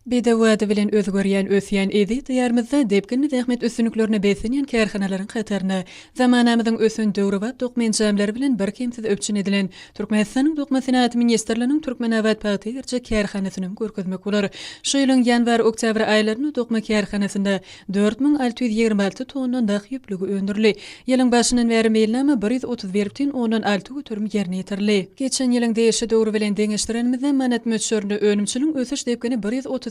Bedew ady bilen özgerýän, ösýän eziz Diýarymyzda depginli zähmet üstünliklerine beslenýän kärhanalaryň hatarynda zamanamyzyň ösen döwrebap dokma enjamlary bilen birkemsiz üpjün edilen Türkmenistanyň Dokma senagaty ministrliginiň Türkmenabat pagta ýerjek kärhanasyny görkezmek bolar. Şu ýylyň ýanwar-oktýabr aýlarynda dokma kärhanasynda 4626 tonna nah ýüplügi öndürildi. Ýylyň başyndan bäri meýilnama 131 bütin ondan 6% ýerine ýetirildi. Geçen ýylyň degişli döwri bilen deňeşdirenimizde, manat möçberinde önümçiligiň ösüş depgini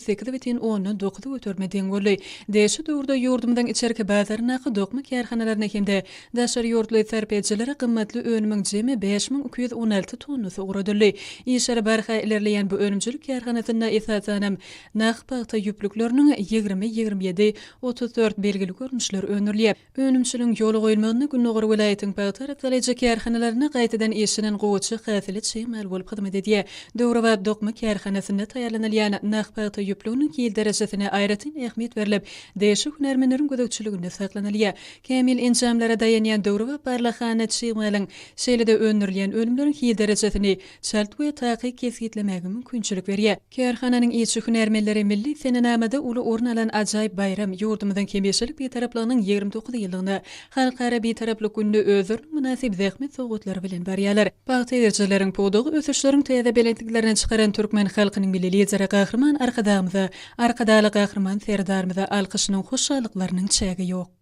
138 bütin ondan 9 göterime deň boldy. Degişli döwürde ýurdumyzyň içerki bazaryndaky dokma kärhanalaryna hem-de daşary ýurtly sarp edijilere gymmatly önümiň jemi 5216 tonnasy ugradyldy. Işleri barha ilerleýän bu önümçilik kärhanasynda esasanam Nah pagta ýüplükleriniň 20, 27, 34 belgili görnüşleri öndürilýär. Önümçiligiň ýola goýulmagynda gündogar welaýatyň pagta arassalaýjy kärhanalarynda gaýtadan işlenen gowaça hasyly çig mal bolup hyzmat edýär. Döwrebap dokma kärhanasynda taýýarlanylýan nah pagta ýüplüginiň hil derejesine aýratyn ähmiýet berlip, degişli hünärmenleriň gözegçiliginde saklanylýar. Kämil enjamlara daýanýan döwrebap barlaghana çig malyň, şeýle-de öndürilýän önümleriň hil derejesini çalt we takyk kesgitlemäge mümkinçilik berýär. Kärhananyň işçi hünärmenleri milli senenamada uly orun alan ajaýyp baýram, ýurdumyzyň hemişelik Bitaraplygynyň 29 ýyllygyna, Halkara Bitaraplyk gününe özleriniň mynasyp zähmet sowgatlary bilen barýarlar. Pagta egjileriň pudagy ösüşleriň täze belentliklerine çykaran türkmen halkynyň Milli Lideri Gahryman Arkadagymyza, Arkadagly Gahryman Serdarymyza alkyşynyň, hoşallyklarynyň çägi ýok.